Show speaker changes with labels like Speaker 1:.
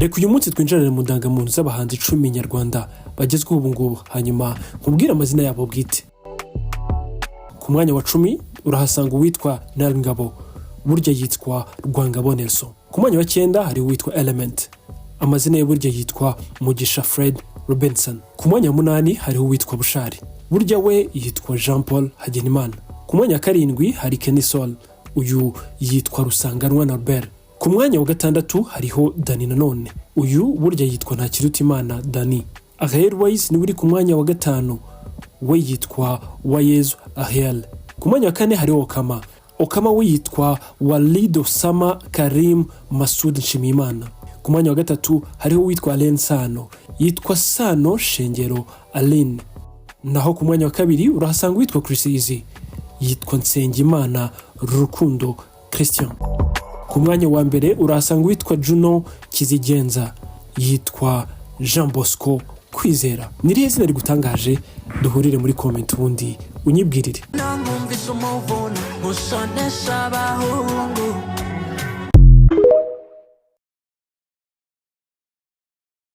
Speaker 1: Reka uyu munsi twinjirane mu ndangamuntu z'abahanzi 10 nyarwanda bagezweho ubu ngubu, hanyuma nkubwire amazina yabo bwite. Ku mwanya wa 10 urahasanga uwitwa Nel Ngabo, burya yitwa Rwangabo Nelson. Ku mwanya wa 9 hari uwitwa Element, amazina ye burya yitwa Mugisha Fred Robinson. Ku mwanya wa 8 hariho uwitwa Bushali, burya we yitwa Jean Paul Hagenimana. Ku mwanya wa 7 hari Kenny Sol, uyu yitwa Rusanganwa Norbert. Ku mwanya wa 6 hariho Danny Nanone, uyu burya yitwa Ntakirutimana Dani. Ariel Wayz niwe uri ku mwanya wa 5, we yitwa Uwayezu Ariel. Ku mwanya wa 4 hariho Okkama. Okkama we yitwa Walid Osama Karim Masud Nshimiyimana. Ku mwanya wa 3 hariho uwitwa Alyn Sano, yitwa Sano Shengero Aline. Naho ku mwanya wa 2 urahasanga uwitwa Chriss Eazy, yitwa Nsengimana Rukundo Christian. Ku mwanya wa 1 urahasanga uwitwa Juno Kizigenza, yitwa Jean Bosco Kwizera. Ni irihe zina rigutangaje? Duhurire muri comment ubundi unyibwirire.
Speaker 2: Nangumvise umuvuno ushonesha abahungu.